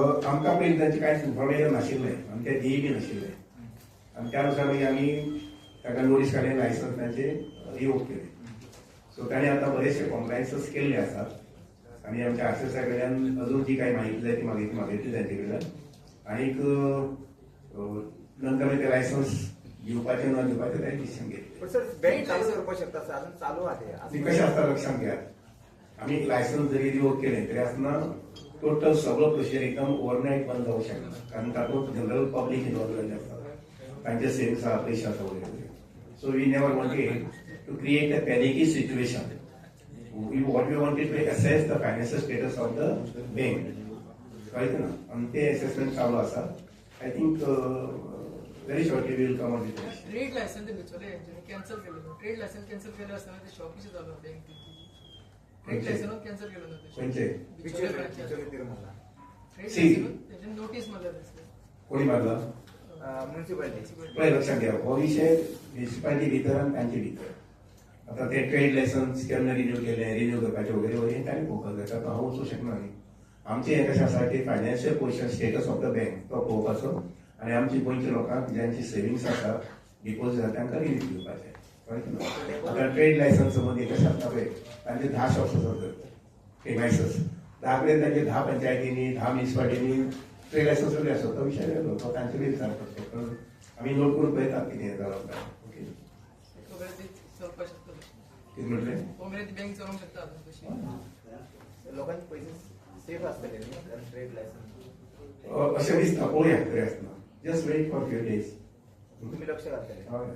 आमकां पयलीं तांचें कांयच इन्फॉर्मेशन नाशिल्लें आनी ते दिय बी नाशिल्लें आनी त्या नुसार मागीर आमी ताका नोटीस काडली, लायसन्स तांचे रिवोक केले. सो ताणें आतां बरेचशे कॉम्प्लायन्सीस केल्ले आसात आनी आमच्या आरसीएसा कडल्यान अजून जी काही माहिती जाय ती मागितली मागितली तांचे कडल्यान. आनीक नंतर मागीर ते लायसन्स दिवपाचें ना दिवपाचें ते डिसिजन घेतले. पण सर, बँक चालू करपाक शकता सर, अजून चालू आहा ते. आनी कशें आसता लक्षात घेयात, आमी लायसन्स जरी रिवोक केलें तरी आसतना टोटल सगळो प्रोसिजर एकदम ओवरनायट बंद जावंक शकना, कारण तातूंत जनरल पब्लीक इन्वॉल्व जाल्ले आसता, तांचे सेविंग्स आहा, पयशे आसा वगैरे. So we never wanted to create a panicky situation. We what we wanted to assess the financial status of the bank, कळ्ळें ना? आनी ते असेसमेंट चालू आसा. I think very shortly we'll come on with. Trade licence ते बिचोले हेंच्यांनी cancel केलें. Trade licence cancel केलें आसतना ते शॉप कशें चालू बँक? ट्रेड लायसनूच कॅन्सल केलो ना ते. खंयचे? Bicholim branch. Bicholim Tirumala. Trade See. लायसनूच तेंच्यांनी नोटीस मारल्या तसले. कोणी मारला? म्युन्सिपालिटी. पळय, लक्षात घ्या, हो विशय म्युनिसिपालिटी भितर आनी तांचे भितर. आता ते ट्रेड लायसन्स केन्ना रिन्यू केलें, रिन्यू करपाचें वगैरे वगैरे, ताणें पळोवपाक जाय. तातूंत हांव वचूंक शकना न्ही. आमचें हें कशें आसा की financial position status of the bank तो पळोवपाचो आनी आमची गोंयच्या लोकांक ज्यांची सेविंग्स आसा, डिपॉझिट आसा, तांकां रिलीफ दिवपाचें, कळ्ळें तुका? आतां ट्रेड लायसन्स मदीं कशें आसता पळय, तांचे 10 शॉप्स आसात, प्रिमायसस 10 कडेन, तांचे 10 पंचायतींनी, 10 म्युनिसिपालिटींनी ट्रेड लायसन्स वगैरे आसता. तो विशय वेगळो, तो तांचे कडेन विचार करचो. पण आमी नोट करून पळयतात कितें जालां काय. ओके. वगैरे ते चलपाक शकता तशें. कितें म्हटलें? हो मेरेन ती बँक चलोवंक शकता अजून तशी. लोकांचे पैसे सेफ असतले न्ही, कारण ट्रेड लायसन्स? अशें दिसता, पळोवया. तरी आसतना just wait for few days. तुम्ही लक्ष घालतले? हय.